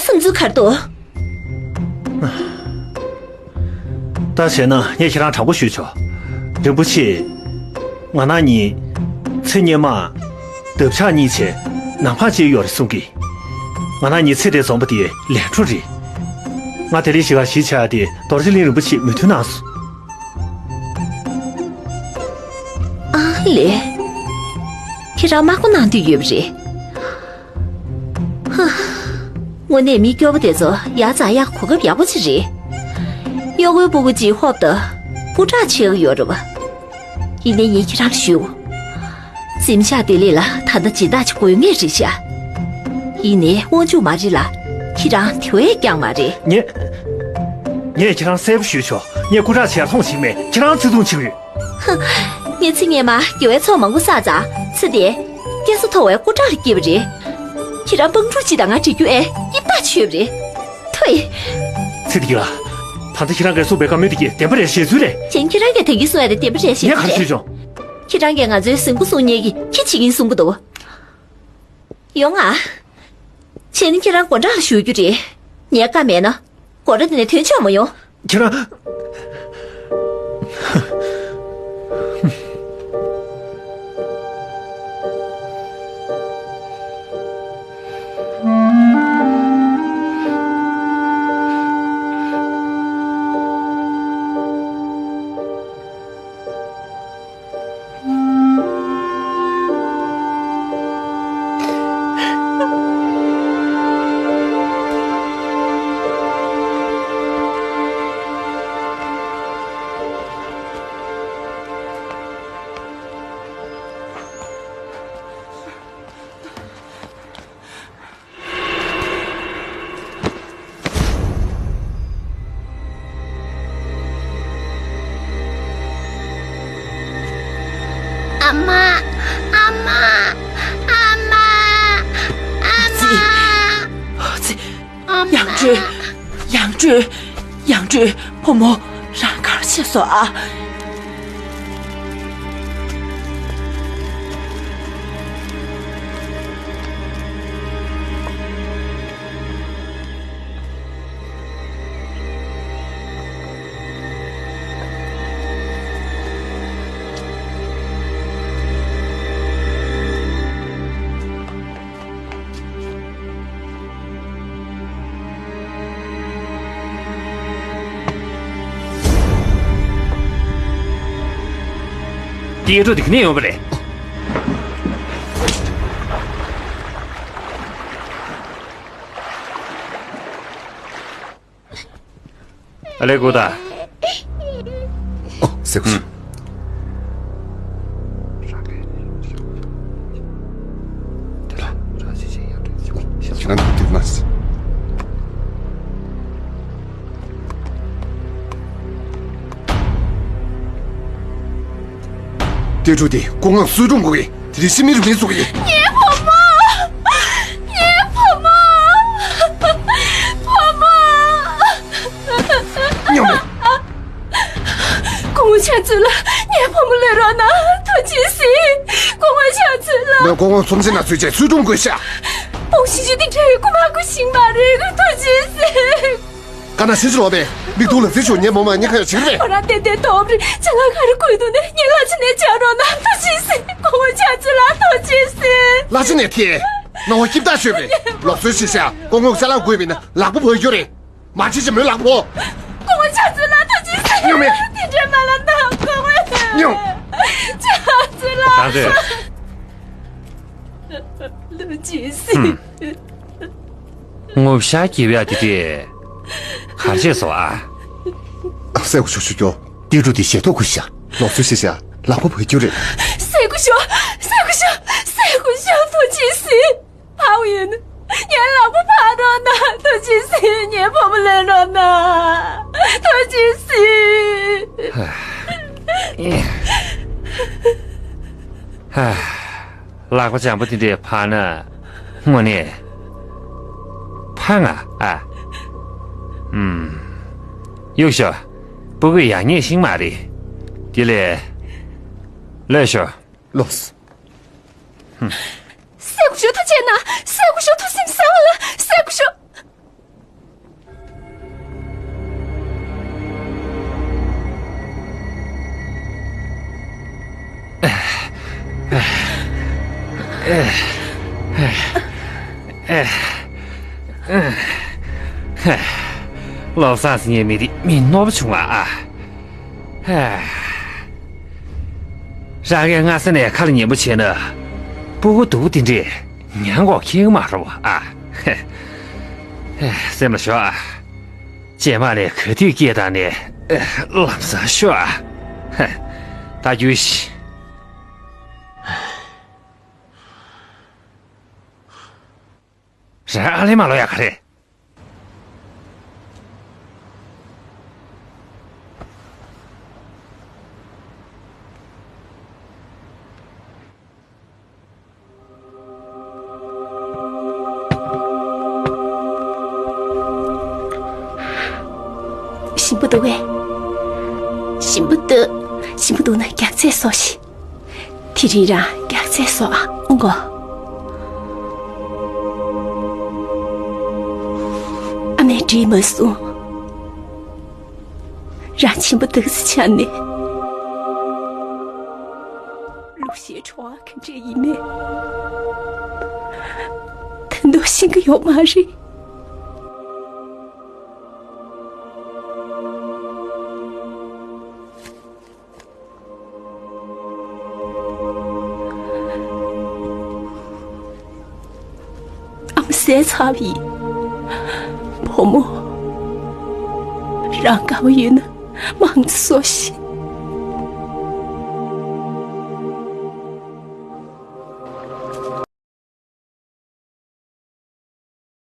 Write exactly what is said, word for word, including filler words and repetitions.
བསམ་ཚུལ་ག་རེ་འདུག་ད་བྱས་ན་ངས་ཁྱེད་རང་དྲང་པོ་ཞུས་ཆོག་རིན་པོ་ཆེ། ང་རང་གཉིས་ཚེ་སྔོན་མ་འདབ་ཆགས་གཉིས་བྱས་ནམ་འཕང་བཅད་ཡོད་རེད་གསུང་གི། ང་རང་གཉིས་ཚེ་འདིར་འཛོམས་པ་དེ་ལས་འཕྲོ་རེད། ང་དེ་རིང་ཞིག་ག་གཞིས་ཆགས་ཏེ་རྡོ་རྗེ་གླིང་རིན་པོ་ཆེ་མོས་མཐུན་གནང་སོང་། ཨ་ལེ། ཁྱེད་རང་མ་གོ་གནང་འདོད་ཡོད་པ་རེད། ཧ། དངོས་གནས་མི་སྐྱོ་པོ་དེ་ཚོ་ཡ་ཙ་ཡ་གོ་སྐབས་ཡག་པོ་ཅིག་རེད། གཡོག་པོའི་སྤུ་གུ་གཅིག་ཧོབ་ཏེ་སྐུ་དྲག་བྱེད་ཀྱི་ཡོད་རེད་པ། ཡིན་ནའི་ངས་ཁྱེད་རང་ཞུ། གཟིམ་ཤག་ལྡི་ལི་ལ་ད་ལྟ་སྦྱིན་བདག་ཅིག་དགོས་ངེས་རེད་ཤག་ཡིན་ནའི་དབང་ཕྱུག་མ་རེད་ལ་ཁྱེད་རང་དེ་བས་ཀྱང་མ་རེད། ངས། ངས་ཁྱེད་རང་གསལ་པོ་ཞུས་ཆོག་ངས་སྐུ་དྲག་བྱེད་ཡར་མཐོང་བྱེད་མེད། ཁྱེད་རང་བརྩེ་དུང་ཆེ་གི་ཡོད། ཧ། ངས་ཚེ་སྔོན་མ་དགེ་བའི་ཚོགས་མང་པོ་བསགས་ཙང་ཚེ་འདིར་སྐྱེ་ས་མཐོ་བའི་སྐུ་དྲག་ལ་སྐྱེས་པ་རེད། ཁྱེད་རང་དཔང་ཕྲུག་ཅིག་དང་ང་འདྲ་རྒྱུ་ཨེ་ཡིབ་ཐག་ཆོད་པ་རེད། ཐུའི། ཚེ་འདི་ལ། ད་ལྟ་ཁྱེད་རང་གིས་གསུངས་པའི་བཀའ་མོལ་འདི་གྱིས་བདེན་པ་རེད་ཞེས་ཚུལ་རེད། གཞན་ཁྱེད་རང་གིས་ད་གིན་གསུངས་ཡ་དེ་བདེན་པ་རེད་ཞེས་ངས་ག་རེ་ཚུལ་ཞུས་བྱུང་། ཁྱེད་རང་གིས་ང་ཚོའི་ཟིན་པོ་སྲུང་ཉེས་ཀྱི་ཁྱི་བྱེད་ཀྱིན་གསུང་གི་འདུག་ཡོང་ང་། བྱས་ན་ཁྱེད་རང་སྒོ་འགྲམ་ལ་བཞུགས་རྒྱུ་རེད། ངའི་བཀའ་མེད་ན། སྒོ་ར་འདི་ནས་ཐོན་ཆོག་མ་ཡོང་། ཁྱེད་རང་། ཨ་མ། ཨ་མ། ཨ་མ། ཨ་མ། ཙི། ཙི། ཨ་མ། ཡང་སྤྲུལ། ཡང་སྤྲུལ། ཡང་སྤྲུལ། བུ་མོ། རང་གར་ཕྱིན་སོང་ཨ། ཏེ་ཀྲུའུ་དེ་ག་ནས་ཡོང་བ་རེད། ཨ་ལེ་གོ་ད། ཨོ། སེ་གོ་ཤོ། ཁྱེད་རང་འདུག་མ་སི། ཏེ་ཀྲུའུ་དེ་སྐུ་ངོ་སུས་སྒྲུབ་དགོས་ཀྱི། དེ་རིང་ཤི་མི་རུ་མི་སུ་ཡིན། ངའི་བུ་མོ། ངའི་བུ་མོ། བུ་མོ། སྙམ་མེ། སྐུ་ངོ་ཕྱག་མཛོད་ལ་ངའི་བུ་མོ་ལེན་རོགས་གནང་། ཐུགས་རྗེ་གཟིགས། སྐུ་ངོ་ཕྱག་མཛོད་ལ། མོས་སྐུ་ངོ་ཚོམས་ཆེན་ན་ཚུད་རྗེས་སུས་སྒྲུབ་དགོས་ཤག་སྤུངས་ཤིང་ཞུ་སྟེ་འདྲ་ཡི་སྐུ་མ་སྐུ་ཞིག་མ་རེད། ཐུགས་རྗེ་གཟིགས། ཀ་ན་ཤིན་ཅི་ལོ་པས་མིག་ཏུ་ལ་ཚེ་ཆུ་ཉེ་མོ་མ་ཉེ་ཁ་ཡ་ཆིག་རེད། ཁོ་རང་ཏན་ཏན་སྟོབས་རེད། ཅ་ལག་ག་རེ་དགོས་འདུག་ནས་ངའི་ལག་ཆ་ནས་བཅར་རོགས་གནང་། ཐུགས་རྗེ་གཟིགས། སྐུ་ངོ་ཕྱག་མཛོད་ལ་ཐུགས་རྗེ་གཟིགས། ལག་ཆ་ནས་ཐེ། ནང་བ་སྐྱིབ་ཐག་ཆོད་པས་ལོག་སོའི་ཤི་ཤ་སྐུ་ངོ་ཅ་ལག་དགོས་པས་ན་ལག་པ་བོ་ཡོད་རེད། མ་བྱེད་ཅི་མོའི་ལག་པ་བོ། སྐུ་ངོ་ཕྱག་མཛོད་ལ་ཐུགས་རྗེ་གཟིགས། སྙོམ་མེ། དེ་འདྲའི་མ་ལ་ད་སྐུ་ངོ་སྙོམ། ཕྱག་མཛོད་ལ། ད་ཚེ། ལུ་ཅི་སི། ངོ་ཤ་སྐྱེ་བ་དེ་དེ། གར་བྱས་སོ་ཨ། སེ་གོ་ཤོ་ཤོ་ཀྱོ། ཏི་ཀྲུ་དེ་ཞེ་ཐོག་ཁུ་ཤ། ལོག་སུ་ཤི་ཤ་ལག་པ་བུ་ཁྱུ་རེད། སེ་གོ་ཤོ། སེ་གོ་ཤོ། སེ་གོ་ཤོ་ཐུགས་རྗེ་གཟིགས། ཕའུ་ཡིན། ངའི་ལག་པ་ཕར་རོགས་གནང་། ཐུགས་རྗེ་གཟིགས། ངའི་བུ་མོ་ལེན་རོགས་གནང་། ཐུགས་རྗེ་གཟིགས། ལག་པ་འཇམ་པོ་དེ་འདྲའི་ཕར་ན། དངོས་གནས། ཕ་ང་ཨ། ཨུམ། གཡུག་ཤོག་སྤུ་གུ་ཡག་ཉེས་ཤིག་མ་རེད། དེ་ལས། ལོས་ཤོག་ལོས། སེ་གོ་ཤོ་ཐུགས་རྗེ་གནང་། སེ་གོ་ཤོ་ཐུགས་སེམས་བཟང་བ་ལ། སེ་གོ་ཤོ། བློ་བཟང་ཟེར་མཁན་མི་དེ་མི་རྣོ་པོ་བྱུང་བ་ཨ། རང་གིས་སྔ་ས་ནས་ཁ་ལ་ཉན་པོ་བྱས་ན། སྤུ་གུ་སྡུག་པོ་དེ་འདྲས་ཉན་གོ་ཁེལ་གི་མ་རེད་བ་ཨ། སེམས་ལ་ཞོག་ཨ། རྗེས་མ་ནས་ག་དུས་སྐད་བཏང་ནས་ལམ་སང་ཤོག་ཨ། ད་རྒྱུགས་ཤིག་རེད། ཨ་ལེ་མ་ལོ་ཡ་ག་རེད། ཞིམ་པོ་འདུག་གས། ཞིམ་པོ་འདུག་ཞིམ་པོ་འདུག་ན་རྒྱགས་ཚད་བཟོ་ཤིག་དེ་རིང་རང་རྒྱགས་ཚད་བཟོ་ཨ། ཨང་གོ། ཨ་མས་འགྲིག་མ་སོང་། རང་ཆེན་པོ་འདུག་སེ་ཆགས་ནས། ལུག་ཤའི་བྲོ་བ་ག་འདྲས་ཡིན་མིན་ད་དུང་ཤེས་ཀྱི་ཡོད་མ་རེད། ཨ་མ་ཟས་ཚར་བ་ཡིན། བུ་མོ། རང་དགའ་བོ་ཡོད་ན་མང་ཙམ་ཟོ་ཤིག